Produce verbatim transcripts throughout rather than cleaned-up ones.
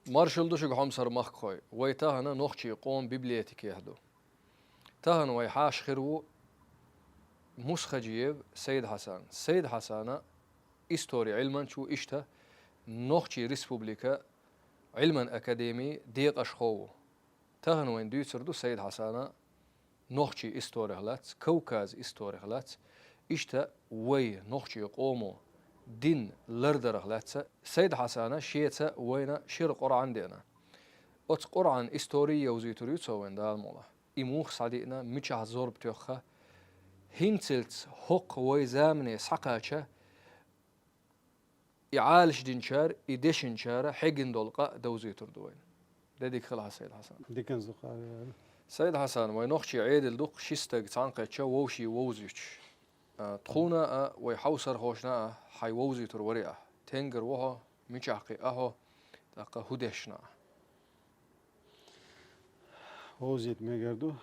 Маршал ду шуьга, хьомсара махкахой. Вай тахана нохчий къоман библиотекехь ду. Тахана вай хьаша хир ву Мусхаджиев Сайд-Хьасан. Сайд-Хьасана истори Ӏилманча ву, иштта Нохчий Республика Ӏилман академин декъашхо ву. Тахана вайна дуьйцур ду Сайд-Хьасана нохчий историх лаьцна, Кавказ историх лаьцна, иштта вай нохчий къомо дин лардарах лаьцна. Сайд-Хьасана шеца вайна шира Къуръан деана. Оцу Къуръан истори йовзуьйтур ю цо вайна, Дала мукъ лахь. И муха схьадеана, мичахь зорба тоьхна, хӀинцалц хӀокху вай замане схьакхача, и Ӏалашдинчара, и дешначара хьегна долу къа довзуьйтур ду вайна. Де дика хила хьан, Сайд-Хьасан. Диканца ду-кх, Ӏарбий. Сайд-Хьасан, вай нохчий Ӏедал ду-кх ши стаг цхьаьнакхетча вовшийн вовзуьйтуш. А, тхуна а, вай хьовсархошна а хьайн вовзуьйтур вара ахь. Тенгара ву хьо, мичахь кхиъна хьо, тӀаккха хӀун дешна ахь? Вовзийта мегар ду.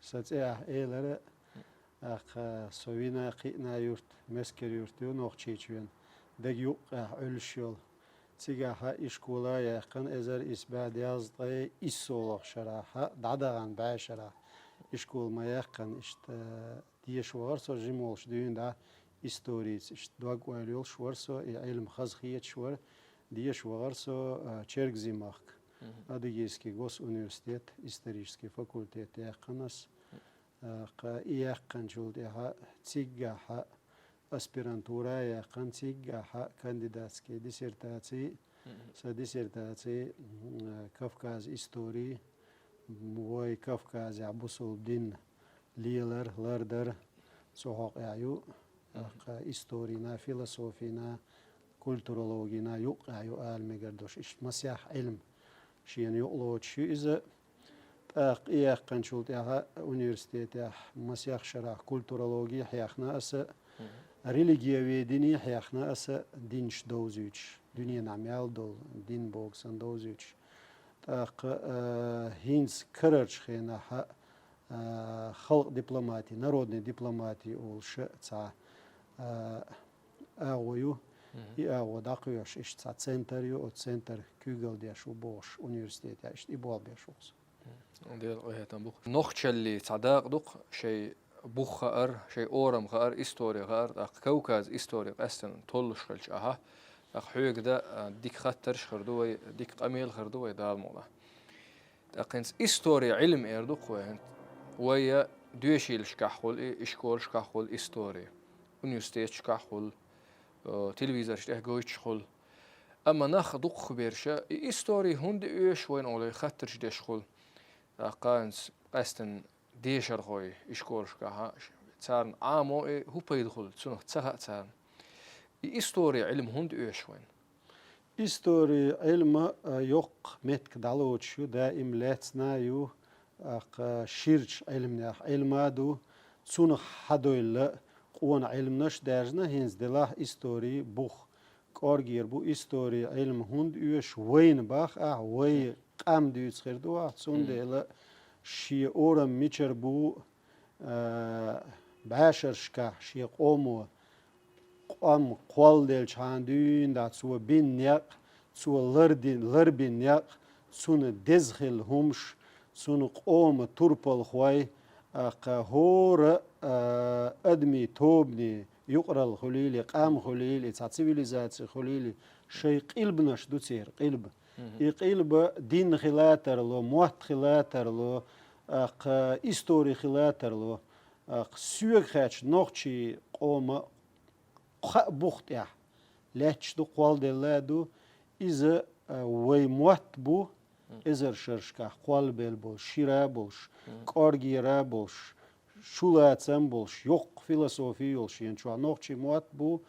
Сан цӀе ахь элира, тӀаккха со вина, кхиъна юрт, Мескер-Юрт ю, Нохчийчу вена, дега юккъехь Ӏуьллуш йолу. Цигахь ишкол а яьккхина, эзар исс бӀе дезткъе иссолгӀачу шарахь, дӀадаханчу бӀешарахь ишкол ма яьккхина, иштта деша вахара со, жима волуш дуьйна дӀа историца иштта дог-ойла йолуш вара со, и Ӏилма хазахеташ вара, деша вахара со, а, Чергазийн махка. Мгм. Адыгейский госуниверситет, исторический факультет яьккхина ас. А, кха-, и яьккхинчул тӀаьхьа циггахь аспирантура а яьккхина, циггахь кандидатский диссертаций, Мгм. сан диссертаций, м, Кавказ истории, м, вай Кавказехь бусулба дин лелар, лардар цу хьокъехь ю, Мгм. тӀаккха историна, философина, культурологина юккъехь ю ала мегар долуш, иштта масех Ӏилма шена юкъалоцуш ю иза. ТӀаккха и яьккхинчул тӀаьхьа университетехь масех шарахь культурологи хьехна аса, Мгм. религиоведени хьехна аса, динаш довзуьйтуш, дуьненахь мел долу дин бохург санна довзуьйтуш. ТӀаккха, а, хӀинца карарчу хенахь, а, халкъ дипломати, народный дипломати олуш цхьа, а, агӀо ю. Мгм. И агӀо дӀакхоьхьуш иштта цхьа центр ю, оцу центр куьйгалла деш ву бохуш университетехь, иштта и болх беш ву-кх со. Мгм. Делан къинхетам бу-кх. Нохчаллин цхьа дакъа ду-кх, шайн бух хаар, шайн орам хаар, истори хаар, тӀаккха Кавказ истори къаьстина толлуш хилча ахьа, тӀаккха хьоьга дан, а, дика хаттарш а хир ду вай, дика къамел а хир ду вай, Дала мукъ лахь. ТӀаккха хӀинца истори Ӏилма эр ду-кх вай хӀинца. Вай доьшийлашкахь хуьлу и, ишколашкахь хуьлу истори, университеташкахь хуьлу, э, телевизораш тӀехь гойтуш хуьлу. Амма нах дукхахберш и истори хӀунда оьшу вайна олий хаттарш деш хуьлу. ТӀаккха хӀинца къаьстина дешархой ишколашкахь, царна Ӏамо и хӀун пайда хуьлу, цунах ца хаьа царна. И истори Ӏилма хӀунда оьшу вайна? Истори Ӏилма, а, йоккха меттиг дӀалоцуш ю, даим лаьцна а ю, а, кха-, ширачу Ӏилманех Ӏилма а ду, цунах хьадевлла къона Ӏилманаш а даьржина, хӀинца делахь истори бух кӀоргера бу. Истори Ӏилма хӀунда оьшу вайна бах ахь, вай къам дуьйцуш хир ду ахь, цундела шен орам мичара бу, а, бӀешерашкахь шен къомо къам кхолладелчхьана дуьйна дӀа цо бина некъ, цо ларди-, ларбина некъ, цунна деза хилла хӀумаш, цунна къоман турпалхой, а, кха хӀора, а, адамийн тобанан юкъаралла хуьлийла, къам хуьлийла, цхьа цивилизаци хуьлийла, шайн къилбанаш ду церан, къилба. Мгм. И къилба дин хила тарло, мотт хила тарло, а, кха истори хила тарло, а, кха соьга хаьттича нохчийн къоман кхаа бух тӀехь лаьтташ ду, кхолладелла а ду. Иза, а, вай мотт бу, Мгм. эзар шерашкахь кхоллабелла болуш, шира а болуш, Мгм. кӀоргера а болуш, шулацам а болуш, йоккха философи а йолуш, шена чохь нохчийн мотт бу,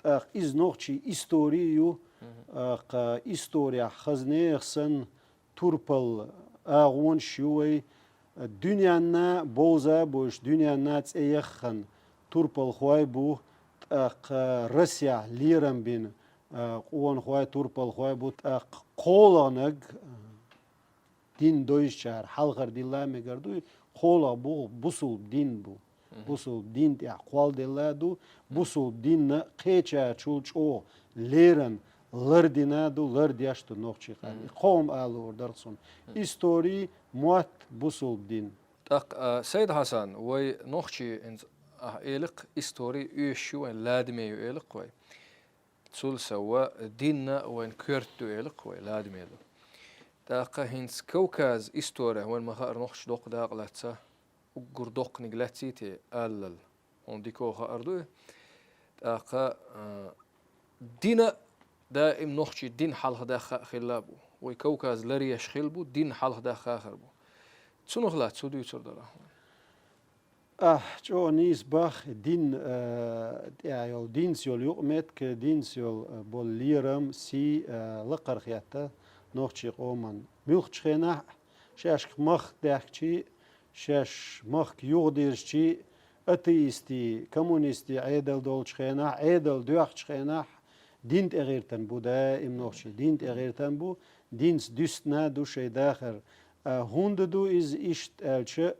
тӀаккха иза нохчийн истори а ю, Мгм. а, кха исторехь хаза нехан санна, турпал агӀонаш ю вай, дуьненна бовза а бовзуш, дуьненна цӀе яххана турпалхой бу, тӀаккха Россехь лерам бина, а, къонахой, турпалхой бу, тӀаккха кхоалгӀаниг, а, дин довзучара хьалхара дилла а мегар ду, кхоалгӀа бу, бусулба дин бу. Мгм. Бусулба дин тӀехь кхолладелла а ду, бусулба динна кхечарчул чӀогӀа лерина, лардина ду, лардеш ду нохчий къам. Мгм. Кхо хӀума ала луур дара сона. Мгм. Истори, мотт, бусулба дин. ТӀаккха, а, Сайд-Хьасан, вай нохчий хӀинца ахь эликх, истори оьшуш ю вайн, ладаме ю эликх вай. Цул сова дин а вайн коьрта ду эликх вай, ладаме ду. ТӀаккха хӀинца Кавказ истори, вайн ма хаара, нохчий доккха дакъа лаьцна, уггар доккханиг лаьций те аллал. Хьуна дика хаар ду и. ТӀаккха, а, дин а даим нохчий дин хьалха даьха а хилла бу. Вай Кавказ ларъеш хилла бу, дин хьалха даьха а хилла бу. Цунах лаьцна фу дуьйцур дара? Ахь чӀогӀа нийса боху, дин, а, тӀехь йолу, динца йолу юкъаметтиг, динца йолу, а, болу лерам, сий, а, лакхара хетта нохчий къоман. Муьлххачу хенахь а, шаьшка махка даьхкича а, шаьш махка юхадирзича а, атеистийн, коммунистийн Ӏедал долчу хенахь а, Ӏедал доьхначу хенахь а дин тӀе гӀиртина бу даим нохчий, дин тӀе гӀиртина бу, динца дуьстина ду шайн дахар. А, хӀунда ду иза иштта аьлча,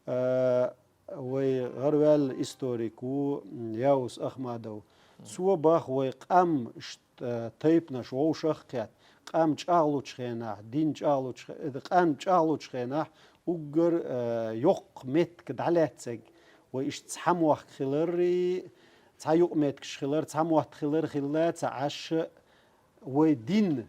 а, вай гӀараваьлла историк ву, м, Яус Ахмадов. Цо боху вай къам ш-, э, тайпанаш вовшах а кхетта, къам чӀагӀлучу хенахь, дин чӀагӀлучу хе-, э, къам чӀагӀлучу хенахь уггар, э, йоккха меттиг дӀалаьцнарг, вай иштта цхьа мохк хилар, цхьа юкъаметтигаш хилар, цхьа мотт хилар хилла ца Ӏаш, вай дин,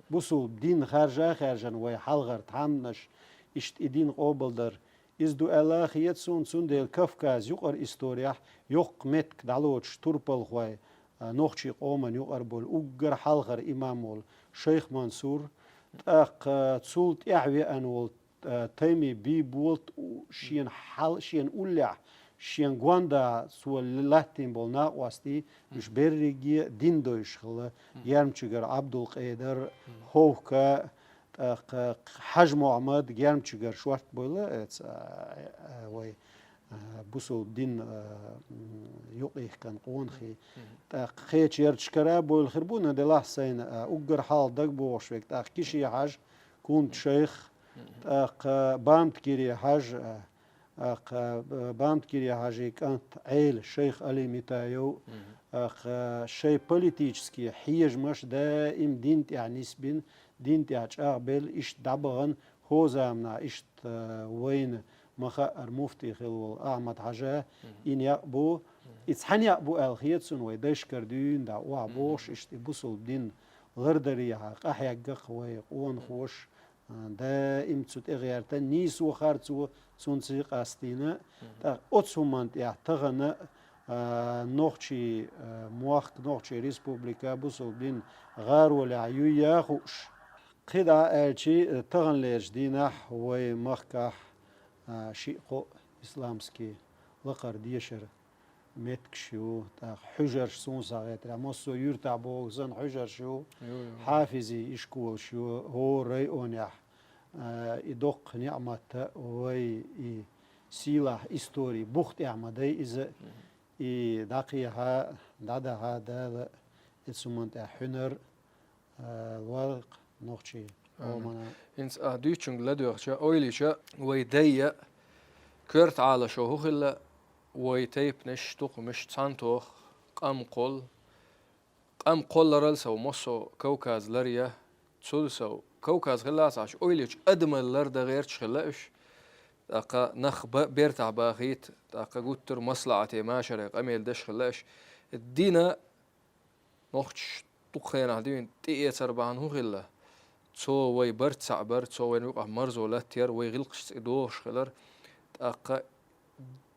бусулба дин харжа а хаьржина, вай хьалхара тхьамданаш иштта и дин къобалдар. Иза ду аьлла а хета суна, цундела Кавказ юкъара исторехь йоккха меттиг дӀалоцуш турпалхой, а, нохчий къоман юкъара болу уггар хьалхара имам волу Шайх Мансур, тӀаккха цул тӀаьхьа веана волу, а, Тайми Бийболат, у, шена хьал-, шена уллехь, шен гондахь цо латтийна болу накъостий, уьш берриге а дин девзаш хилла, Гермчуьгара Ӏабдулкъедар, ХӀовка, тӀаккха Хьажа-Мохьмад, Гермчуьгара шортта бойла, эца, а, а, вай, а, бусулба дин, а, м, юкъ йихкина къонахий. ТӀаккха кхечу ярташкара а бойла хир бу, но делахь сайна, а, уггар хьалха дагабогӀуш верг, тӀаккха Киши-Хьажа, Кунта-Шайх, тӀаккха Бамтгири-Хьажа, а, тӀаккха, а, Бамтгири-Хьажин кӀант Ӏела, Шайх Али Митаев, тӀаккха шайн политический хьежамаш даим дин тӀехь нисбина, дин тӀехь чӀагӀбелла, иштта дӀабахана, хӀо заманахь иштта, а, вайна ма хаъара муфтий хилла волу Ахьмад-Хьажа, и некъ бу, и цхьа некъ бу аьлла хета суна, вай дайшкара дуьйна дӀа охьабогӀуш, иштта и бусулба дин лардарехьа къахьегна-кх вай къонахоша, а, даим цу тӀе гӀертан, нийсо харцо цунца къастийна. ТӀаккха оцу хӀуманна тӀехь тахана, а, нохчий, а, мохк, нохчий республика бусулба дин гӀаролехь юй а хууш. КхидӀа а аьлча, таханлерчу дийнахь вай махкахь, а, шиъ-кхоъ исламский лакхара дешара меттигаш ю, тӀаккха хьуьжарш, суна схьахетарехь, массо а юьртахь бохург санна хьуьжарш ю, Ю, ю. Хьафизийн ишколаш ю, хӀора районехь, а, и доккха неӀмат а вай, и сийлахь истори бух тӀехь ма дай иза, и дӀакхехьа, дӀадахьа Дала, и цу хӀуманна тӀехь хьуьнар, а, лойла-кх нохчий къомана. ХӀинца ахь дуьйцучуьнга ладоьгӀча, ойла йича, вай дай а, коьрта Ӏалашо хӀун хилла, вай тайпанаш, тукхамаш цхьаьнатоха, къам кхолла, къам кхолларал сов массо а Кавказ ларъя, цул сов Кавказ хилла ца Ӏаш, ойла йича, адамал лардан гӀерташ хилла уьш, тӀаккха нах ба-, бертахь бахийта, тӀаккха гуттар а маслаӀате, машаре къамел деш хилла уьш. Дина нохчаш дукха хенахь дуьйна тӀеэцар бахьана хӀун хилла? Цо вай барт цхьаъ бар, цо вайна юкъахь марзо латтаяр, вай гӀиллакхашца и догӀуш хилар. ТӀаккха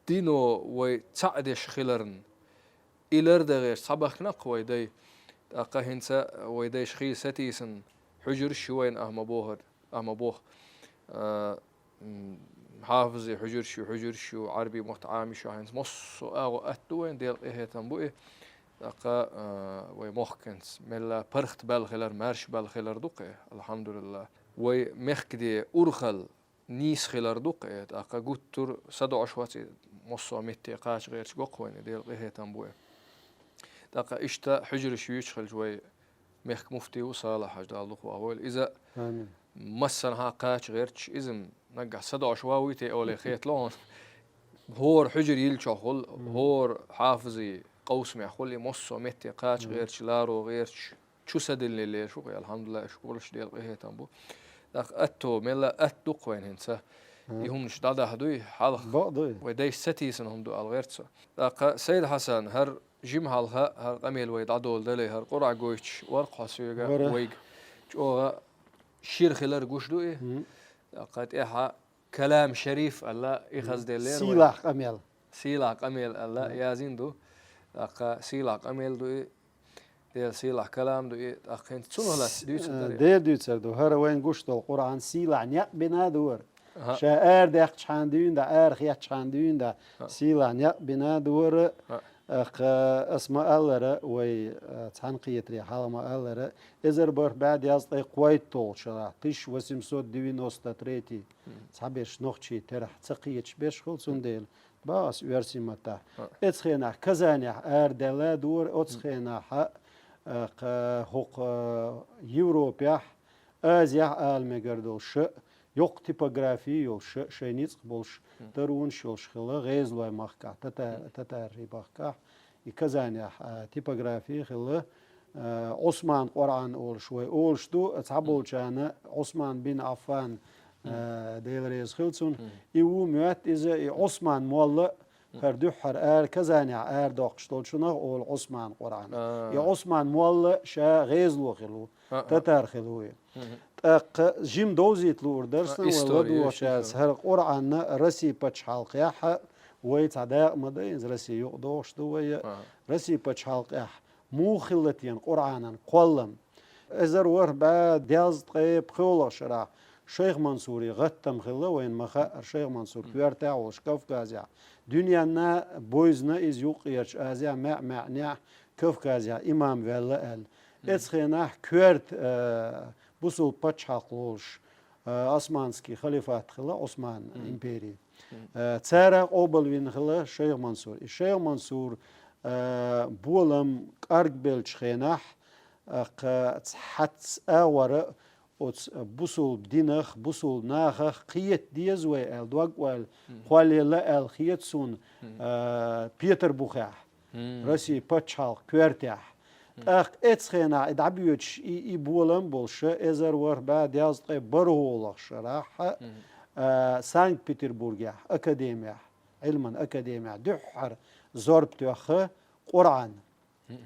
дино вай цхьаъ деш хиларна, и лардан гӀерташ цхьабахкина-кх вай дай. ТӀаккха хӀинца вай дайша хи сатийсина хьуьжарш ю вайна, ахь ма боху. Амма боху, а, м, хьафизийн хьуьжарш ю, хьуьжарш ю, Ӏарбийн мотт Ӏамош ю, хӀинца массо а агӀо атта ду вайн, Делан къинхетам бу и. ТӀаккха, а, вай мохк хӀинца мелла паргӀат баьлла хилар, маьрша баьлла хилар ду-кх и, алхьамдулиллахӀ. Вай мехкан урхалла нийса хилар ду-кх и, тӀаккха гуттар а садоӀуш вац и массо а метте кхача гӀерташ го-кх вайна, Делан къинхетам бу и. ТӀаккха иштта хьуьжарш юьйцуш хилча вай мехкан муфти ву Салахь-Хьаьжа, Дала дукха вахавойла. Иза Амин. Массанхьа кхача гӀерташ, иза-м наггахь садоӀуш ван вуй те олий хетало хьуна. ХӀора хьуьжар йиллачохь хуьлу, Мгм. хӀора хьафизийн къовсамехь хуьлу, и массо а метте кхача Мгм. гӀерташ, ларо гӀерташ, чу са диллале шух, алхьамдулиллахӀ, шукур луш Дела къахетам бу. ТӀаккха атто, мелла атта дукха вайна хӀинца. И хӀуманаш дӀадахьа дуй, хьалха. Бакъ дуй. Вай дайш сатийсана хӀума ду ала гӀерт со. ТӀаккха Сайд Хьасан, хӀара жима хьалха, хӀара къамел вай дӀадоладале, хӀара Къуръа гойташ вар хьо соьга, вайга чӀоагӀа шира хилар гуш ду и. ТӀаккха тӀехьа Калам шариф аьлла, и хазделлера вай. Сийлахь къамел. Сийлахь къамел аьлла, язйина ду. ТӀаккха сийлахь къамел ду и, Дела сийлахь калам ду и, тӀаккха хӀинца цунах лаьцна дуьйцур дар. Дера дуьйцур ду. ХӀара вайна гуш долу Къуръан сийлахь некъ бина ду хӀара. Ша арадаьккхачхьана дуьйна да, арахецчхьана дуьйна да, сийлахь некъ бина ду хӀара. ТӀаккха ас ма-аллара, вай, а, цхьаьнакхетаре хьалха ма-аллара, эзар бархӀ бӀе дезткъе кхойтталгӀачу шарахь, тысяча восемьсот девяносто третий, цхьаберш нохчий терахь ца кхеташ берш хилла, цундела бах ас оьрсийн маттахь. Эцу хенахь Казанехь арадаьлла ду хӀара, оцу хенахь, а, кха-, хӀокху Европехь, Азиехь ала мегар долуш, йоккха типография йолуш, шайн ницкъ болуш, таронаш йолуш хилла гӀезалойн махкахь, тата-, татарийн махкахь. И Казанехь, а, типография хилла, а, Ӏусман Къуръан олуш вай олуш ду, цхьаболчарна Ӏусман бин Ӏаффан, а, Дела реза хила цунна. И ву моьтту иза, и Ӏусман молла, хӀара дуьххьара ара Казанехь арадоккхуш долчунах олу Ӏусман Къуръан. И Ӏусман молла ша гӀезало хилла ву, татар хилла ву и. ТӀаккха жима довзийта луур дара сан вай ладогӀачаьрца, хӀара Къуръан Россия пачхьалкхехь, вай цхьа дакъа ма дай, иза Россия юкъадогӀуш ду вай. Россия пачхьалкхехь муха хилла тена Къуръанан кхоллам? Эзар ворхӀ бӀе дезткъе пхоьалгӀа шарахь Шайх-Мансури гӀаттам хилла, вайна ма-хаъара, Шайх-Мансур коьртехь волуш Кавказехь. Дуьненна бовзийна иза Юккъерчу Азехь, маьӀ-маьӀнехь Кавказехь имам ваьлла аьлла. Эцу хенахь коьрта, а, бусулба пачхьалкх лолуш, а, Османский халифат хилла, Ӏусман импери. А, цара къобалвина хилла Шайх-Мансур. И Шайх-Мансур, а, болам кӀаргбеллачу хенахь, а, кха цхьацца агӀора оцу бусулба динах, бусулба нахах кхета деза вай аьлла, дог-ойла кхоллаелла аьлла хета суна, а, Петарбухехь, Россия пачхьалкх коьртехь. ТӀаккха эцу хенахь и дӀабоьдуш, и, и болам болуш, эзар ворхӀ бӀе дезткъе бархӀалгӀа шарахь, а, Санкт-Петербургехь, академехь, Ӏилман академехь дуьххьара зорба тоьхна Къуръан.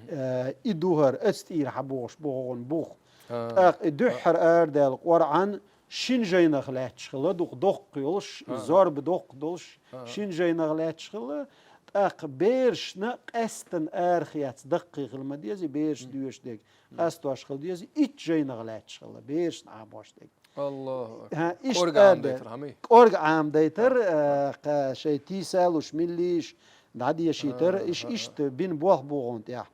Э, и ду хӀара, эцу тӀера хьабогӀуш бу хӀокхуьнан бух. ТӀаккха и дуьххьара арадаьлла Къуръан шина жайнах лаьтташ хилла, дукха доккха йолуш, и зорба доккха долуш, шина жайнах лаьтташ хилла. ТӀаккха берашна къаьстина арахеца даккхий хила ма деза, и бераш доьшуш дерг. Къастош хила деза, итт жайнах лаьтташ хилла, берашна Ӏамош дерг. Аллаху акбар. ХӀа, иштта кӀорга Ӏамадайтар хӀама? КӀорга Ӏамадайтар, а, кха шайн тийсалуш, миллийш, дӀадешийтар, иш-, иштта бина болх бу хӀокхуьнан тӀехь.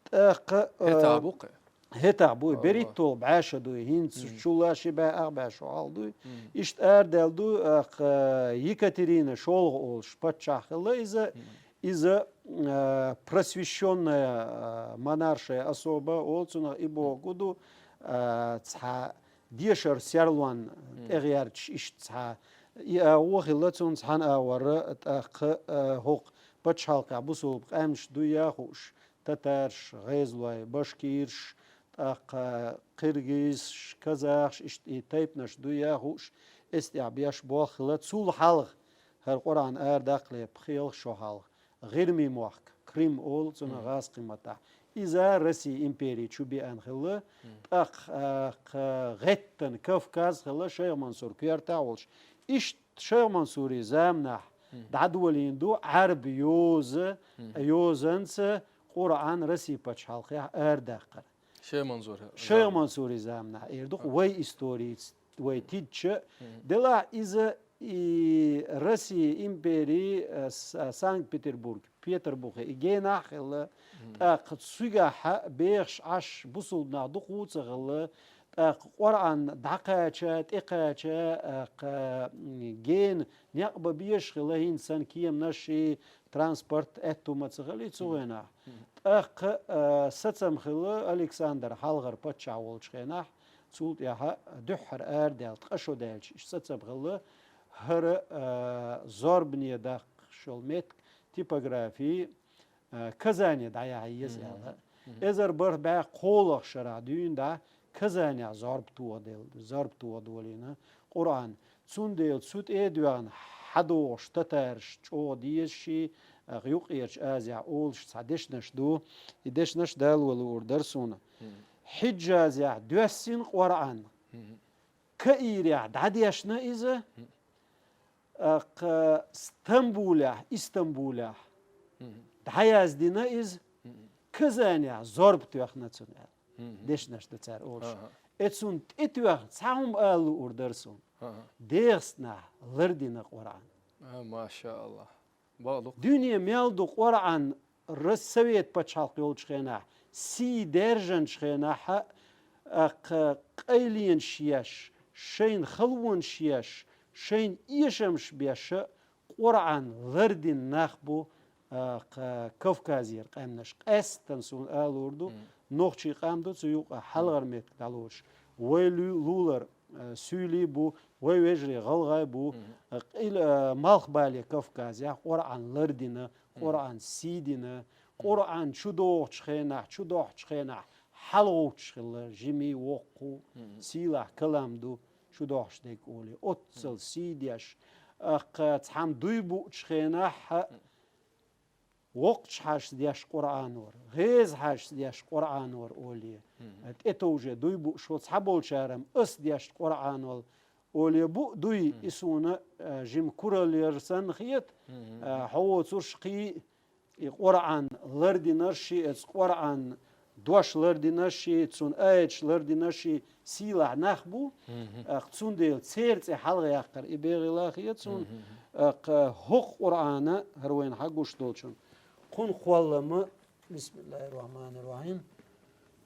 ТӀаккха, а, хӀетахь бу-кх? ХӀетахь буй, берхӀитталгӀа бӀе шо дуй, хӀинца чулла ши бӀе ах бӀе шо хьалха дуй. Иштта арадаьлла ду, а, кха Екатерина шолгӀа олуш паччахь хилла иза. Иза, а, просвещённая, а, монаршая особа олу цунах, и бохург ду, а, цхьа дешар серлонна тӀегӀерташ иштта цхьа. И агӀо хилла цунна, цхьана агӀор тӀаккха, а, хӀокху пачхьалкхехь бусулба къаьмнаш дуй а хууш, татарш, гӀезалой, башкирш, тӀаккха киргизаш, казахаш, иштта и тайпанаш дуй а хууш, эцу тӀехь беш болх хилла. Цул хьалха, хӀара Къуръан арадаккхале пхоьалгӀа шо хьалха, ГӀирмийн мохк, Крым олу цунах гӀазкхийн маттахь. Иза Россия импери чу беана хилла, тӀаккха, а, кха гӀеттина Кавказ хилла Шайх-Мансур коьртехь волуш. Иштта Шайх-Мансуран заманахь дӀадолийна ду Ӏаьрба йоза, йозанца Къуръан Россия пачхьалкхехь арадаккхар. Шайх-Мансур. Шайх-Мансуран заманахь эр ду-кх вай историца, вай тидча. Делахь иза и Россия импери, э, С-, Санкт-Петербург, Петарбухе и генахь а хилла, тӀаккха цигахь бехаш Ӏаш бусулба нах дукха ву ца хилла, тӀаккха Къуръан дӀакхача, тӀекхача, э, кха, м, гена некъ бан безаш хилла, хӀинца санна кеманаш и транспорт аьтту ма ца хилла цу хенахь. ТӀаккха, э, сацам хилла Александр хьалхара паччахь волчу хенахь, цул тӀаьхьа дуьххьара арадаьлла, ткъа шо даьлча, иштта сацам хилла, хӀара, а, зорбане даккхаш йолу меттиг, типографи, а, Казане дӀаяхьа еза аьлла. Эзар бархӀ бӀаь кхоалагӀча шера дуьйна дӀа Казанехь зорба тоха дел-, зорба тоха долийна Къуръан. Цундела цу тӀе а доьгӀна хьадогӀуш татараш чӀогӀа дезаш, а, юккъерчу Азехь олуш цхьа дешнаш ду. И дешнаш Дала луур дара суна. Хьиджазехь доьссина Къуръан. Каирехь дӀадешна иза, а, кха, Стамбулехь, Истамбулехь дӀаяздина иза, Казанехь зорба тоьхна цунна аьлла. Дешнаш ду цара олуш. Э, цунна тӀетоьхна цхьа хӀума ала луур дара суна. ДегӀастанахь лардина Къуръан. А, машааллахӀ. Дуьне мел ду Къуръан Рос-, Совет пачхьалкх йолчу хенахь, сий даьржинчу хенахь а, кха, къайленаш еш, шайна халонаш еш, шайна эшамаш беш а Къуръан лардина нах бу, а, кха, Кавказера къаьмнаш. Къаьсттина суна алур ду, нохчий къам ду цу юкъа хьалхара меттиг дӀалоцуш. Вай лу-, лулар, а, суьйлий бу, вай вежарий гӀалгӀай бу, а, къил-, а, малхбале Кавказехь Къуръан лардина, Къуръан сий дина, Къуръан чудогӀучу хенахь, чудохьучу хенахь хьалагӀовттуш хилла, жимий, воккху, сийлахь калам ду, чудохьуш дерг олий. Оццал сий деш, а, кха, цхьамма дуй буучу хенахь, воккхачу хьаьжас деш Къуръан вара, гӀеза хьаьжас деш Къуръан вара олий. ТӀетовже дуй бууш ву цхьаболчара-м ас деш Къуръан вала олий бу а дуй, и суна, а, жима куралла яра санна хета, а, хьо воцурш кхий, и Къуръан лардинарш, и оцу Къуръан дош лардинарш, и цунна аяташ лардинарш, и сийлахь нах бу, а, цундела церан цӀе хьалха яккхар и бегӀийла хета суна, а, кха, хӀокху Къуръана, хӀара вайна хьагуш долчун, кхунна кхоллама, бисмиллахӀир-рахьманир-рахьим.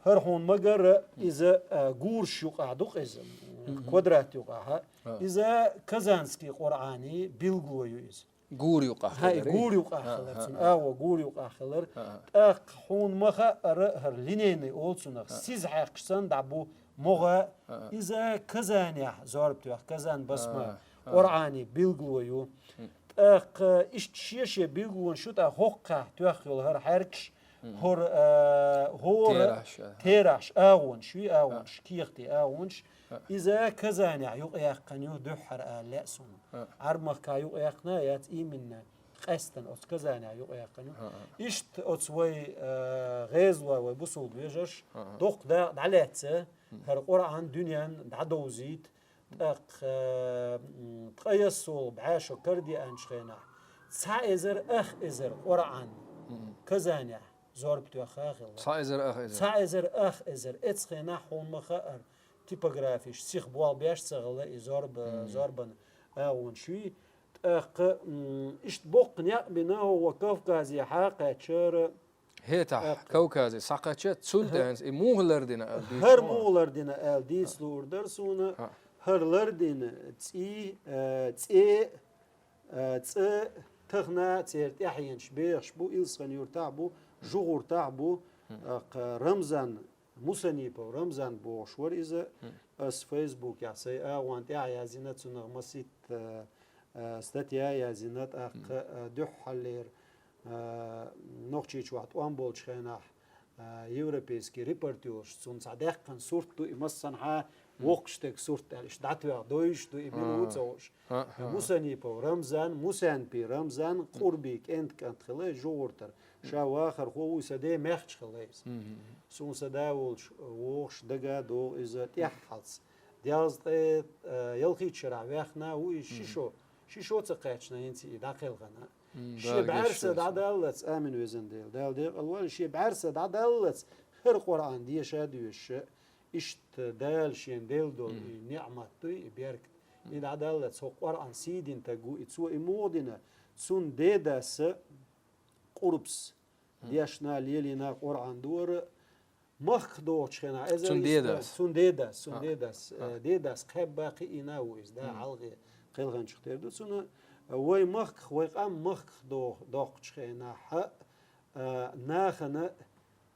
ХӀара хьуна ма-гарра, иза, а, гураш юкъахь ду-кх иза, квадрат юкъахь. Иза казанский Къуръанан билгало ю иза. Гур юкъахь хилар. ХӀай, гур юкъахь хилар, цуьнан агӀо гур юкъахь хилар. ТӀаккха хьуна ма хаъара, хӀара линейный олу цунах, сиза хьаькхча санна дӀа бу могӀа. Иза Казанехь зорба тоьхна, Казан басма, Къуръанан билгало ю. ТӀаккха иштта шен-шен билгалонаш ю, тӀаккха хӀокхахь тоьхна йолу хӀара хьаьркаш, хӀора, а, хӀора терахьаш, агӀонаш ю, агӀонаш, кехатийн агӀонаш. Иза Казанехь юкъаяьккхина ю дуьххьара ала лаьа суна. Ӏарб-махкахь юкъаяьккхина яц, именно къаьсттина оцу Казанехь юкъаяьккхина ю. Иштта оцу вай, а, гӀезалой, вай бусулба вежарш доккха дакъа дӀалаьцна, хӀара Къуръан дуьненна дӀадовзийта, тӀаккха, м, ткъаесналгӀа бӀе шо карадеанчу хенахь, цхьа эзар ах эзар Къуръан Казанехь зорба тоьхна хилла. Цхьа эзар ах эзар. Цхьа эзар ах эзар. Эцу хенахь хьуна ма хаъара, типографеш сиха болх беш ца хилла и зорба, зорбан агӀонаш юй. ТӀаккха, м, иштта боккха некъ бина хӀокху Кавказехьа кхаьчнера. ХӀетахь, Кавказе схьакхаьчча, цул тӀаьхьа и муха лардина аьлла дуьйцуш. ХӀара муха лардина аьлла дийца луур дара суна. ХӀара лардина цӀий, а, цӀе, а, цӀа тахана церан тӀаьхьенаш бехаш бу, Илсхан-Юртахь бу, ЖугӀуртахь бу, а, кха, Рамзан, Мусанипов Рамзан бохуш вара иза. Ас Фейсбукехь сайн агӀон тӀехь яздина, цунах масийтта, а, а, статья яздина, тӀаккха, а, дуьххьаллера, а, Нохчийчохь тӀом болчу хенахь, а, европейский репортёрша цунна цхьа даьккхина сурт ду, и массанхьа воккхачу стеган сурт аьлла, иштта дӀатоьхна довзуш ду, и мила ву ца хууш. Мусанипов Рамзан, Мусанпи Рамзан, Къурби кӀентан кӀант хилла иза ЖугӀуртара. Ша вахархо ву, сан ден маьхча хилла иза. Суна сан да волчу вогӀуш дага а догӀу иза тӀаьххьалц. Делза ткъе, а, ялхитта шарахь ваьхна ву иза ши шо. Ши шо ца кхаьчна хӀинца и дӀакхелхина. Шен бӀаьрса дӀадаллалц, амин везан Дела, Дала декъал войла, шен бӀаьрса дӀадаллалц хӀара Къуръан деша а доьшуш, иштта Дала шена делла долу и неӀмат дуй, и беркат. И дӀадаллалц хӀокху Къуръан сий дина стаг ву, и цо и муха дина, цунна дедас Къурбс дешна, лелийна Къуръан дора. Махках догӀучу хенахь, эзар цунна дедас, цунна дедас, цунна дедас, э, дедас кхаьбна кхиийна ву иза, да, хьалхе кхелханчух тера ду цунна. Вай махках, вай къам махках до-, доккхучу хенахь, а, нахана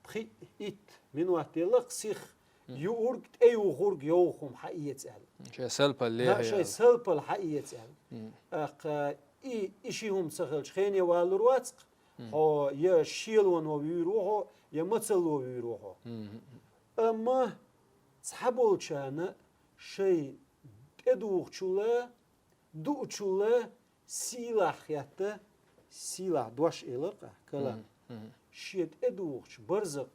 пхиъ-итт минот делла-кх сиха юург, тӀеюхург йовха хӀума хьаэца аьлла. Шайн салпал лехьа аьлла. Шайн салпал хьаэца аьлла. ТӀаккха и, и ши хӀума ца хилча, хене валур вац-кх. Хьо я шелоно вуьйр ву хьо, я мацалла вуьйр ву хьо. Мгм. Амма цхьаболчарна шоай тӀедухучул а, дуучул а сийлахь хетта, сийлахь дош элар-кх, калам. Мгм, мгм. Шен тӀедухуча барзакъ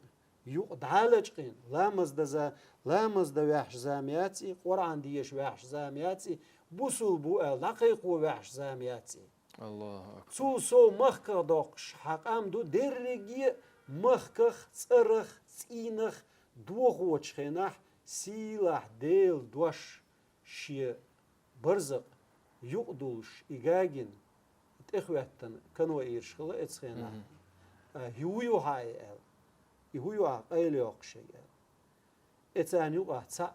юкъе дӀа а лачкъийна, ламаз дан за-, ламаз дан ваьхьаш зама яц и, Къуръан деша ваьхьаш зама яц и, бусалба ва аьлла дӀакхайкхо ваьхьаш зама яц и. Аллаху акбар. Цул сов махках доккхуш хьа къам ду, дерриге а махках, цӀерах, цӀийнах дохоча хенахь сийлахь Делан дош шен барзакъ юкъе дуллуш, и гагина тӀехӀоьттина кано Ӏийраш хилла эцу хенахь. Мгм. А, хӀу ю хьа и аьлла. И хӀу ю хьа къайлайоккхуш шоай аьлла. Эцарна юкъахь цхьаъ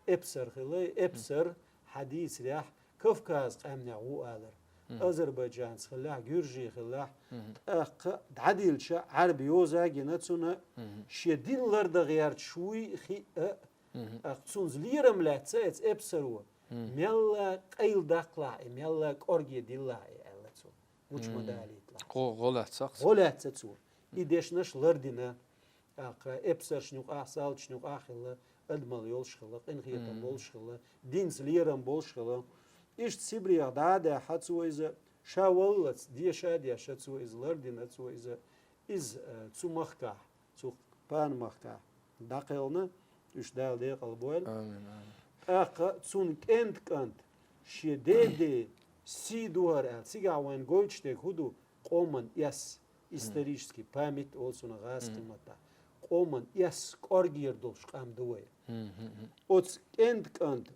эпсар хилла, и эпсар хьадийцарехь Кавказан къаьмнех ву алар. Мгм. Азербайджанца хиллехь, гуьржий хиллехь, мгм, тӀаккха дӀадилча Ӏаьрба йоза гина цунна, мгм, шен дин лардан гӀерташ вуй хиъ а, мгм, тӀаккха цунца лерам лаьцна эцу эпсаро, мгм, мелла къайладаккхалахь и, мелла кӀорге диллалахь и аьлла цо. Гуча ма, мгм, далийталахь. Гӏо-, гӏо лаьцна-кх цо. Гӏо лаьцна цо. И дешнаш лардина, тӀаккха эпсаршна юкъахь, салташна юкъахь хилла, адамалла йолуш хилла, къинхетам, мгм, болуш хилла, динца лерам болуш хилла. Иштта Сибрех дӀа а даьхьна цо иза, ша валлалц деша а дешна цо иза, лардина цо иза, иза, э, цу махкахь, цу пана махкахь дӀакхелхина, уьш Дала декъала бойла. Амин, амин. ТӀаккха цунна кӀентан кӀант шен деде сий ду хӀара аьлла. Цигахь вайна гойтуш дерг хӀун ду? Къоман эс, мгм, исторический память олу цунах гӀазкхийн, мгм, маттахь. Къоман эс кӀоргера долуш къам ду вай. Мгм, мгм. Оцу кӀентан кӀанта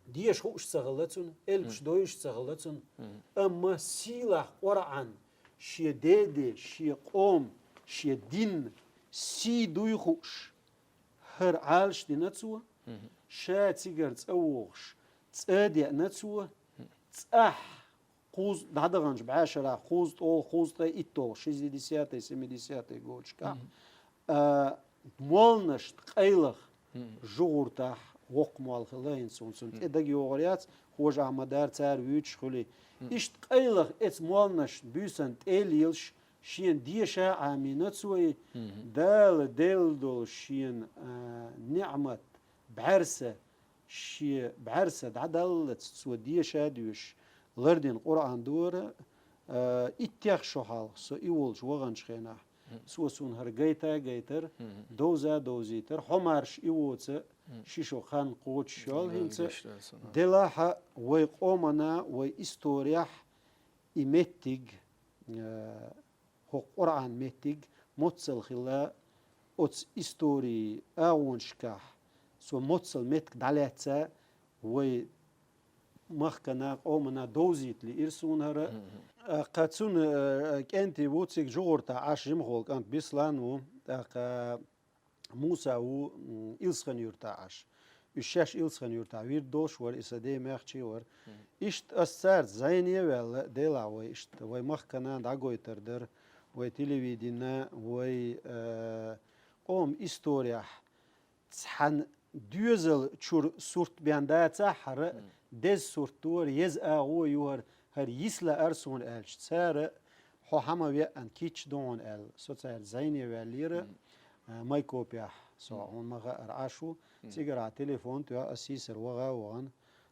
деша хууш ца хилла цунна, элпаш, мгм, дойуш ца хилла цунна, мгм, амма сийлахь Къуръан шен деде, шен къоман, шен динан сий дуй хууш, хӀара Ӏалаш дина цо, мгм, ша цигара цӀа вогӀуш, цӀа а деана цо, мгм, цӀахь кхузза дӀадаханчу бӀешарахь кхузза тӀе, кхузза ткъе итт долу, шестидесятые, семидесятые годашкахь, мгм, а, молланашна къайлаха, мгм, жугӀуртахь воккха молла хилла хӀинца, цунна, цунна, мгм, тӀе дага йогӀур яц, хӀожа Ахьмадара цара вуьйцуш хуьлий. Мгм. Иштта къайлаха эцу молланашна буьйсанна тӀе а лелаш, шена деша а Ӏамийна цо и, мгм, Дала делла долу шена, а, ниӀмат, бӀаьрса, шен бӀаьрса дӀадаллалц цо деша а доьшуш лардина Къуръан ду хӀара, а, иттех шо хьалха со и волчу ваханчу хенахь. Мгм. Цо суна хӀара гайта а гайтара, мгм, довза а довзийтара, хьо марша и воцу, мгм, ши шо хан кхочуш йолу. Дала хӀинца гечдойла цунна. Делахь а вай къомана, вай историяхь и меттиг, а, хӀокху Къуръан меттиг моццал хилла оцу историн агӀонашкахь, цо моццал меттиг дӀалаьцна вай махкана, къомана довзийта лиира суна хӀара. Мгм. ТӀаккха цуьнан, э, кӀентий ву цига жугӀуртахь Ӏаш, жимахволу кӀант Бислан ву, тӀаккха Муса ву, м, Илсхан-Юьртахь Ӏаш. Уьш шаьш Илсхан-Юьртахь вирд долуш вара, и сан ден мехкан а вара. Мгм. Иштта ас цаьрца зӀене а ваьлла, делахь вай иштта, вай махкана дӀагойтур дара, вай телевиденина, вай, э, къоман историяхь цхьана доьзал чуьра сурт бен дацахь хӀара, мгм, деза сурт ду хӀара, еза агӀо ю хӀара, хӀара йиса лаьара суна аьлча, цара хьо хьан ма веана, кийча ду хьуна аьлла, со цаьрца зӀене ваьллера, мгм, а, Майкопехь со, мгм, хьуна ма хаъара Ӏаш ву, мгм, цигара телефон тоьхна, ас сийсара ваха а вахана,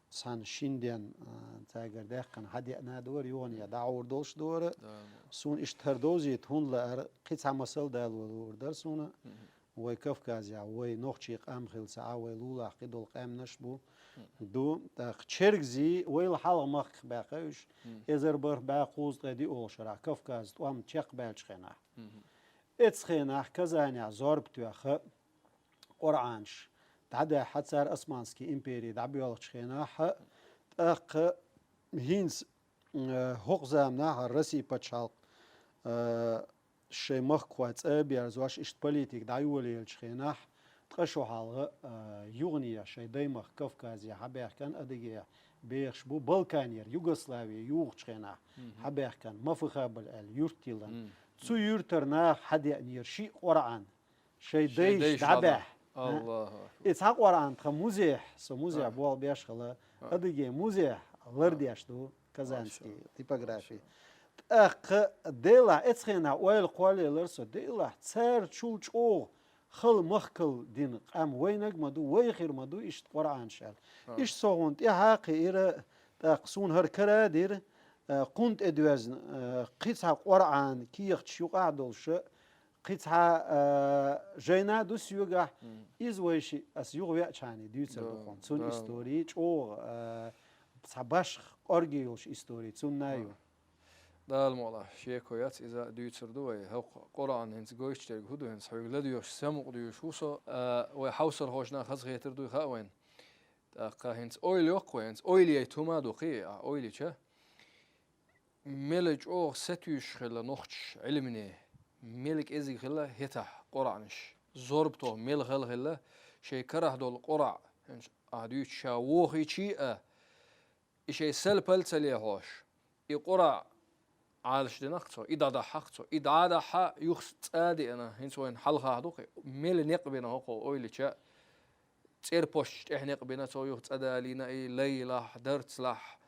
цхьана шина денна, а, цаьргара даьккхина хьан деана а дара, юхана я дӀагӀур долуш дара. Да, мо. Суна иштта хӀара довзийта хӀунда лаьара, кхин цхьа масал дало луур дара суна. Мгм. Вай Кавказехь, вай нохчий къам хилла ца Ӏа, вай лулахь кхидолу къаьмнаш бу, мгм, ду. ТӀаккха чергазий вайла хьалха махках баьккхи уьш, мгм, эзар бархӀ бӀе кхузткъе диъолгӀачу шарахь Кавказан тӀом чекхбаьллачу хенахь. Мгм. Эцу хенахь Казанехь зорба тоьхна, Къуръанаш дӀадаьхьна цара, Османский импери дӀабоьлхучу хенахь, тӀаккха хӀинца, э, хӀокху заманахь Россия пачхьалкх, э, шайн махкахой цӀа а берзош, иштта политика дӀайолаеллачу хенахь, ткъа шо хьалха, э, юханехьа шайн даймахка Кавказе хьабаьхкина, Адыгейхь бехаш бу, Балканера, Югославия юхучу хенахь, мгм, хьабаьхкина, Мафыхабль аьлла юрт йиллина. Мгм. Цу юьртара наха хьадеанера шиъ Къуръан. Шайн дайша дӀабаьхьна. Аллаху акбар. И цхьа Къуръан тхан музейхь, со музейхь болх беш хилла, Адыгейн музейхь лардеш ду, казанский типографи. ТӀаккха делахь эцхенахь ойла кхоллаелар со, делахь царчул чӀогӀа хала махкал дина къам вайнаг ма ду, вай хир ма ду, иштта Къуръанаш аьлла. Иштта со хӀун тӀехьа кхиира, тӀаккха суна хӀара кара дира, а, кхунна тӀедоьзна, а, кхин цхьа Къуръан кехаташ юкъахь долуша, кхин цхьа, а, жайна ду соьгахь, иза вайши ас юха веачхьана дуьйцар ду хьуна. Цунна истори чӀогӀа, а, цхьа башха къорге йолуш истори цунна ю. Дала мукъ лахь, шеко яц, иза дуьйцур ду вай. ХӀокху Къуръан хӀинца гойтуш дерг хӀун ду, хӀинца хьоьга ладоьгӀуш, самукъа дуьйш ву со, а, вай хьовсархошна хазахетар дуй хаьа вайна. ТӀаккха хӀинца ойла йоккху вай, хӀинца ойла яйта хӀума ду кхин, а, ойла йича. Мела чӀогӀа сатуьйсуш хилла нохчаша Ӏилмане, мела кӀезиг хилла хӀетахь Къуръанаш. Зорба тоху мела хала хилла, шайн карахь долу Къуръа, хӀинца а дуьйцу ша вохийчий а, и шайн сал-пал ца лехьош, и Къуръа Ӏалаш динах цо, и дӀадахьах цо, и дӀадахьа юхс цӀа а деана, хӀинца вайна хьалха а ду кхин, мела некъ бина хӀокхо ойла йича, цӀерпошчу тӀехь некъ бина цо юха цӀа далийна, и лайлахь, дарцлахь,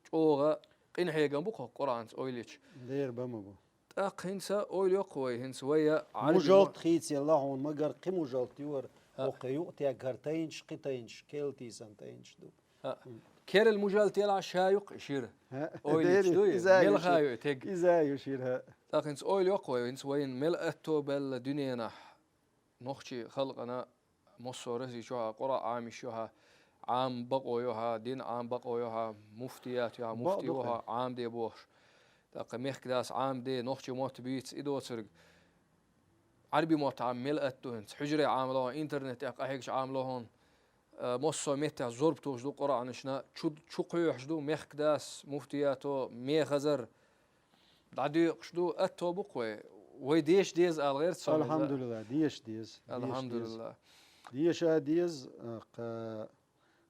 чӀогӀа къинхьегам бу кху Къуръанца ойла йича. Дера бан ма бу. ТӀаккха хӀинца ойла йоккху вай, хӀинца вай я Ӏарби Мужалт мо- хийцаелла хьуна, магар кхин мужалт ю хӀара, хӀокху юкъа теггар тайнаш, кхин тайнаш, керла тийсан тайнаш ду. ХӀаъ. Керла мужалт елахь ша юккъе шира. ХӀаъ. Ойла йича дуй, мелха ю и тег. Иза ю шира, хӀаъ. ТӀаккха хӀинца ойла йоккху вай, хӀинца вайна мел атто баьлла дуьненахь. Нохчийн халкъана массо а Росси чохь а Къуръа Ӏамийш ю хьа, Ӏам бакъо ю хьа, дин Ӏам бакъо ю хьа, муфтият ю хьа, муфти ву хьа, Ӏам де бохуш. ТӀаккха мехкдас Ӏам де, нохчийн мотт бийца и доцург. Ӏарби мотт Ӏам мел атта ду хӀинца. Хьуьжре Ӏамало хьуна, интернет тӀехь къахьегаш Ӏамало хьуна. Э, массо а меттехь зорба тухуш ду Къуръанашна, чу, чу кхоьхьуш ду мехкдас, муфтиято, мехазар. ДӀадоькъуш ду, атто бу-кх вай. Вай деша деза ала гӀерта со. Алхьамдулилла, деша деза. Алхьамдулилла. Деша деза, а, кха-,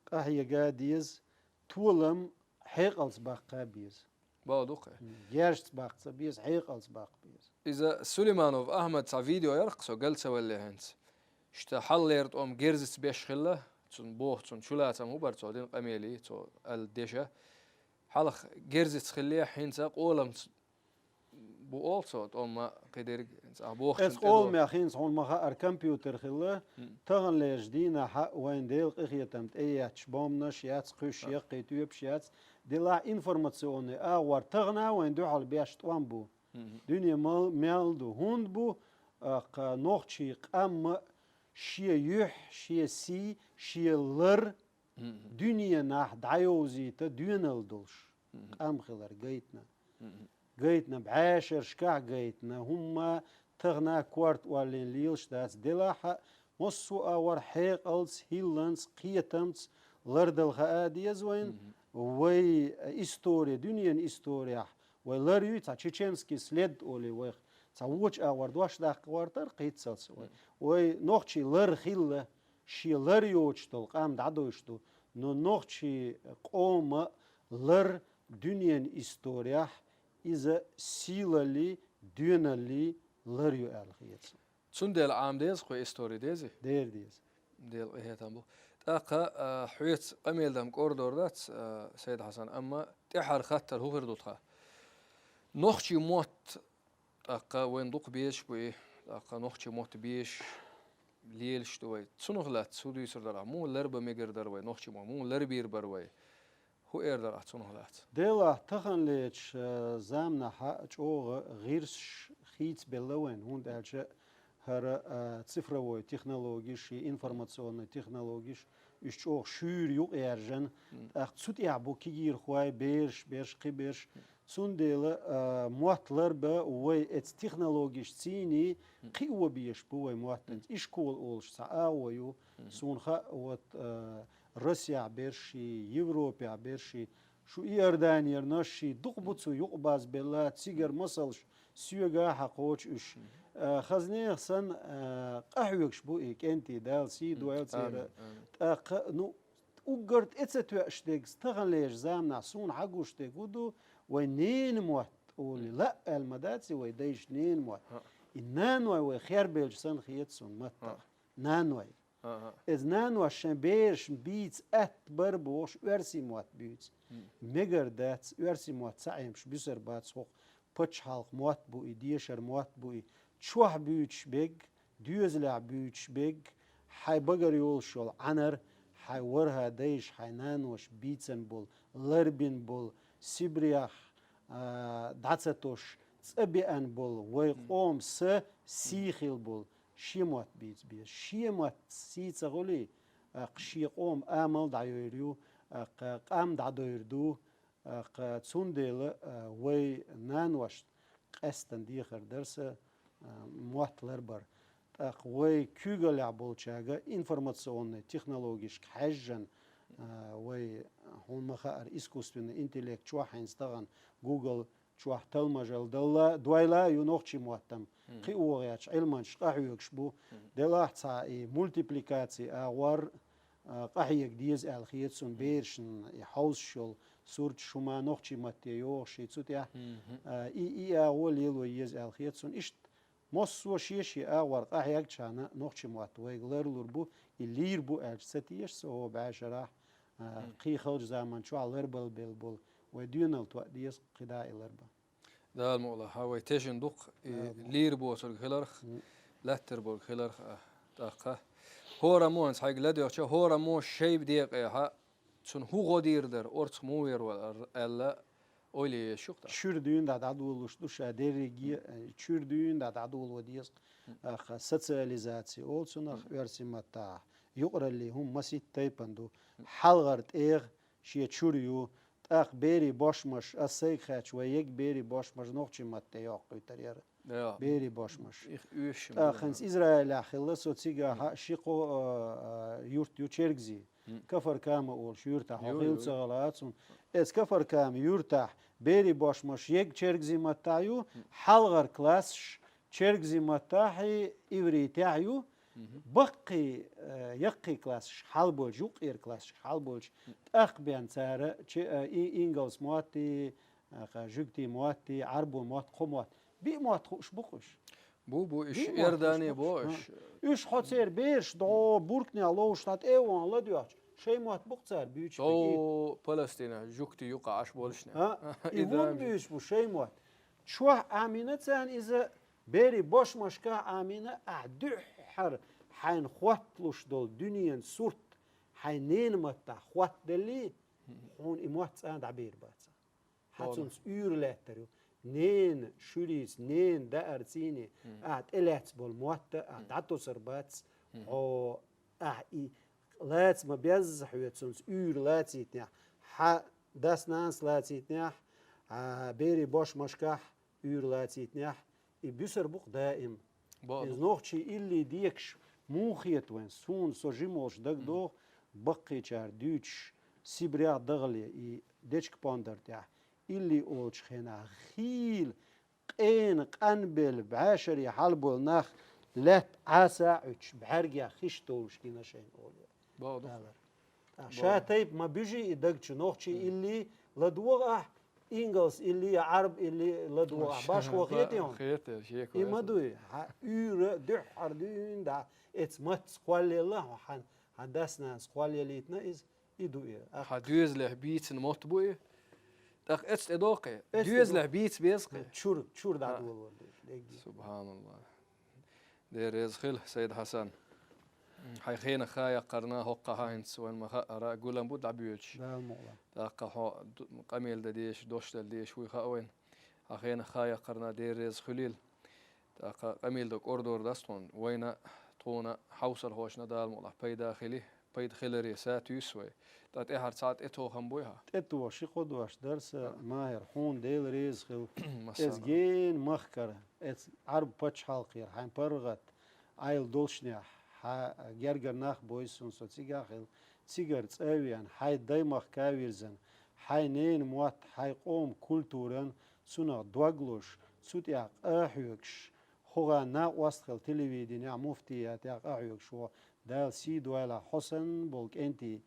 къахьега деза, толам хьекъалца баккха беза. Бала ду-кх. Герзаца баккха ца беза, хьекъалца баккха беза. Иза Сулейманов Ахьмад цхьа видео яра-кх со гал ца валле хӀинца. Иштта хьаллера тӀом герзаца беш хилла, цунна боху, цунна чулацам хӀун бара цо дина къамелий, цо аьлла деша. Хьалха герзаца хиллехь, хӀинца къоламца бу олу цо, тӀом ма кхидерг, хӀинца ахь бохучунна тӀедо. Эцу къоламех хӀинца хьуна ма хаара компьютер хилла, таханлерчу дийнахь а вайн Делан къинхетам тӀеетташ бомбанаш яц, кхуьш яккхий тоьпаш яц, делахь информационный агӀор тахана а вайн дуьхьал беш тӀом бу. Дуьне мел, мел ду, хӀунда бу, а, кха нохчийн къам а шен юьхь, шен сий, шен лар дуьненахь дӀайовзийта доьналла долуш къам хилар гайтина. Гайтина, бӀешерашкахь гайтина, хӀумма тахана корта оллина лелаш дац, делахь а массо а агӀор хьекъалца, хӀилланца, кхетамца лардала хаа деза вайн, вай истори, дуьненан историяхь вай лар юй, цхьа чеченский след олий вайх, цхьа вочу агӀор дош даккха гӀортар кхийццалц вай. Вай нохчий лар хилла, шен лар йоцуш долу къам дӀадуьйш ду, но нохчий къома лар дуьненан историяхь иза сийлаллий, доьналлий лар ю аьлла хета суна. Цундела Ӏама деза кху истори, дезий? Дера деза. Дела къинхетам бу. ТӀаккха, а, хьоьца къамел дан кӀордор дац, а, Сайд-Хьасан, амма тӀаьхьара хаттар хӀун хир ду тхан? Нохчийн мотт тӀаккха вайн дукха безаш бу и, тӀаккха нохчийн мотт безаш лелаш ду вай. Цунах лаьцна хӀун дуьйцур дара ахь? Муха ларбан мегар дара вай нохчийн мотт? Муха ларбийр бара вай? ХӀун эр дара ахь цунах лаьцна? Делахь таханлерчу, э, заманахь а чӀогӀа гӀирсаш хийцабелла вайн, хӀунда аьлча хӀара, э, цифровой технологиш, и информационный технологиш, уьш чӀогӀа шуьйра юкъаяьржина, тӀаккха цу тӀехь бу кегийрхой, бераш, берш, кхин берш. Цундела, э, мотт ларбан вай эцу технологиш цийний кхио безаш бу вай моттанца. Ишкол олуш цхьа агӀо ю, суна хаьа, вот, э, Россехь берш и, Европехь берш и, шу Иорданера наш и, дукха бу цу юкъабазбелла, цигара масалш соьга а хьакхочу уьш. Э, хазнех санна, э, къахьоьгуш бу и кӀентий, Дала сий дойла церан. ТӀаккха, ну, уггар тӀе ца тоьаш дерг, таханлерчу заманахь суна хьагуш дерг хӀун ду, вай ненан мотт олий, лаъ аьлла ма дац и вай дайша ненан мотт. И наной вай хербелча санна хета суна маттах. Наной. Аха. Иза нанош шайн берашна бийца атта бар бохуш, оьрсийн мотт буьйцу. Мгм. Мегар дац, оьрсийн мотт ца Ӏемаш буьсар бац хӀокху. Пачхьалкх мотт бу и, дешар мотт бу и. Чохь буьйцуш берг, доьзалехь буьйцуш берг, хьайн багара йолуш йолу Ӏанар, хьайн ворхӀа дайша, хьайн наноша бийцан болу, ларбина болу, Сибрех, а, дӀа ца тосуш, цӀа беана болу, вай къоман са, сий хилла болу, шен мотт бийца беза. Шен мотт сий ца хуьлий, а, кху шен къоман амал дӀайойр ю, а, кху къам дӀадойр ду, а, кху цундела, а, вай нанош къаьстина дехар дара сан, а, мотт ларбар. ТӀаккха вай куьйгаллехь болчаьрга информационный технологишка хьаьжжина, а, вай, хьуна ма-хаъара, искусственный интеллект чохь хӀинца тахана Google чохь талмажалла далла, дойла а ю нохчийн моттам. Мгм. Кхин а вогӀу яц, Ӏилманчаш къахьоьгуш бу. Мгм. Делахь цхьа и мультипликаци агӀор, а, къахьега деза аьлла хета суна, берашна и хьовсуш йолу сурташ хӀума нохчийн матте йогӀуш и цу тӀехь. Мгм. А, и, и агӀо лело еза аьлла хета суна. Иштта массо а шен-шен агӀор къахьегчхьана нохчийн мотт вайга ларлур бу, и лийр бу аьлча ца теша со хӀокху бӀешарахь, а, кхин халчу заман чохь ларбала белла болу вай доьналла тоъа деза кхидӀа и ларбан. Дала мукъ лахь, хьан вай тешна дукха, и лийр боцург хиларх, лаьттар болг хиларх а тӀаккха. ХӀораммо хӀинца хьайга ладоьгӀча, хӀораммо шайба декъехьа, цунна хӀун гӀо дийр дара, орцах муха вер вара аьлла, ойла еш ю-кх тӀаккха. Чуьра дуьйна дӀа дӀадолалуш ду ша дерриге, э, чуьра дуьйна дӀа дӀадоло деза, аха, социализация олу цунах оьрсийн маттахь, юкъараллин хӀума масийтта тайпана ду, хьалхара тӀегӀа шен чуьра ю, тӀаккха берийн бошмаш, ас сайга хаьттича, вай ерриг берийн бошмаш нохчийн матте йоккхуьйтур яра. Берийн бошмаш. Их оьшуш ма ТӀаккха хӀинца Израилехь хилла со цигахь ши-кхо, а, а, юрт ю чергазийн. Кафар-Кама олуш юьртахь хьо хилла ца хилла цунна. Эцу Кафар-Кама юьртахь берийн бошмаш ерриг чергазийн маттахь ю, хьалхара классаш чергазийн маттахьий, ивритехь ю, баккхий, э, яккхий классашка хьалаболчу, юккъера классашка хьалаболчу, тӀаккха бен цара че-, э, и-, ингалс моттий, аха, жуьгтийн моттий, Ӏарбойн мотт, кхо мотт. Биъ мотт хууш бу-кх уьш. Бу, бу, уьш Иордане бу, уьш. Уьш хьо церан бераш дӀо буркнехь ловш дӀа тӀе а вахана ладоьгӀча, шайн мотт бу-кх цара буьйцуш. О, Палестина, жуьгтийн юкъа Ӏаш болушна. А? И хӀунда буьйцуш бу шайн мотт? Чохь Ӏамийна царна иза, берийн бошмашкахь Ӏамийна, ахь дуьххьара хьайна хотталуш долу дуьненан сурт хьайн ненан маттахь хоттаделлий, хьуна и мотт цкъа а дӀабийр бац. Хьан цунца уьйр лаьттар ю. Ненан шуьрийца, ненан даарцийний ахь тӀелаьцна болу мотт а ахь дӀатосур бац, хьо ахь и лаца ма безза хьоьца цунца уьйр лацийтинехь, хьан дас-нанас лацийтинехь, а, берийн бошмашкахь уьйр лацийтинехь, и буьсур бу-кх даим. Иза нохчийн илли декаш муха хета вайн? Суна со жима волуш дагадогӀу, баккхийчара дуьйцуш, Сибрех а дахале, и дечка-пондар тӀехь, илли олучу хенахь хийла, къена, къанбелла, бӀешаре хьалаболу нах лаьтта Ӏаса а Ӏуьттуш, бӀаьргех хиш долуш гина шайна олу. Боху ду. Алар. Ша тайпа ма буьжий и даг чу, нохчийн илли ладогӀа ахь, ингалс илли я Ӏарб илли ладогӀа ахь. Башхо хетий хьуна? Хета, шеко. И ма дуй, хьан уьйра дуьххьара дуьйна дӀа, эцу маттаца кхоллаелла хьо, хьан, хьан дас-нанас кхоллаеллийтина иза, и ду и. Хьан доьзалехь бийцина мотт бу и? ТӀаккха эцу тӀе доккхий? Эцу тӀе доккхий. Доьзалехь бийца беза кхин? Чуьра, чуьра дӀадолор дерг. СубхьаналлахӀ. Дела реза хила, Сайд-Хьасан. Хьайн хенах хан яккхарна, хӀоккхахь хӀинца вайн ма-хаъара гулам бу дӀабоьдуш. Дала мукъ лахь. ТӀаккха хьо ду-, къамел дан дезаш, дош дала дезаш вуй хаьа вайна. Хьан хенах хан яккхарна Дела реза хуьлийла. ТӀаккха къамел дан кӀордор дац тхуна, вайна, тхуна, хьовсалхошна Дала мукъ лахь пайда хили. Пайда хиларе са туьйсу вай. Ткъа тӀаьхьара цхьа тӀетохам буй хьан? ТӀетоха ши-кхо дош дара сан, Махьар, хьуна Дела реза хила. Эцу гена махкара, эцу Ӏарб пачхьалкхера хьайн паргӀат Ӏайла долчунехь, хьан гергара нах бойзу суна, со цигахь хилла, цигара цӀа а веана, хьайн даймахка а вирзина, хьайн ненан мотт, хьайн къоман культуран цунах дог лозуш, цу тӀехь къа а хьоьгуш, хӀокху гӀан накъост хила телевиденехь, муфтиятехь къа а хьоьгуш ву, Дала сий дойла хьо санна болу кӀентий,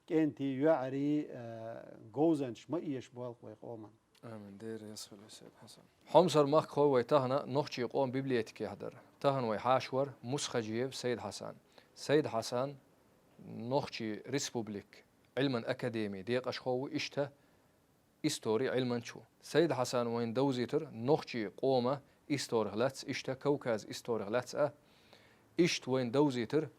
кӀентий, йоӀарий, а, говзанчаш ма эшабойла-кх вай къоман. Амин. Дера реза хуьлда, Сайд-Хьасан. Хьомсара махкахой вай тахана нохчийн къоман библиотекехь дара. Тахана вай хьаша вара Мусхаджиев Сайд-Хьасан. Сайд-Хьасан Нохчий республик Ӏилман академи декъашхо ву, иштта истори Ӏилманча ву. Сайд-Хьасан вайн довзийтар нохчий къома историх лац, иштта Кавказ историх лац а. Иштта вайн довзийтар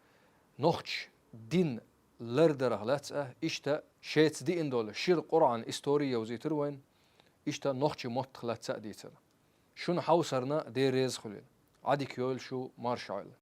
нохч дин лардарах лац а, иштта шеца диъна дола шира Къуръан истори йовзийтар вайн, иштта нохчий моттах лац а дийцар. Шуна хьовсарна Дела реза хуьлийла. Ӏадика йойла шу, марша Ӏойла.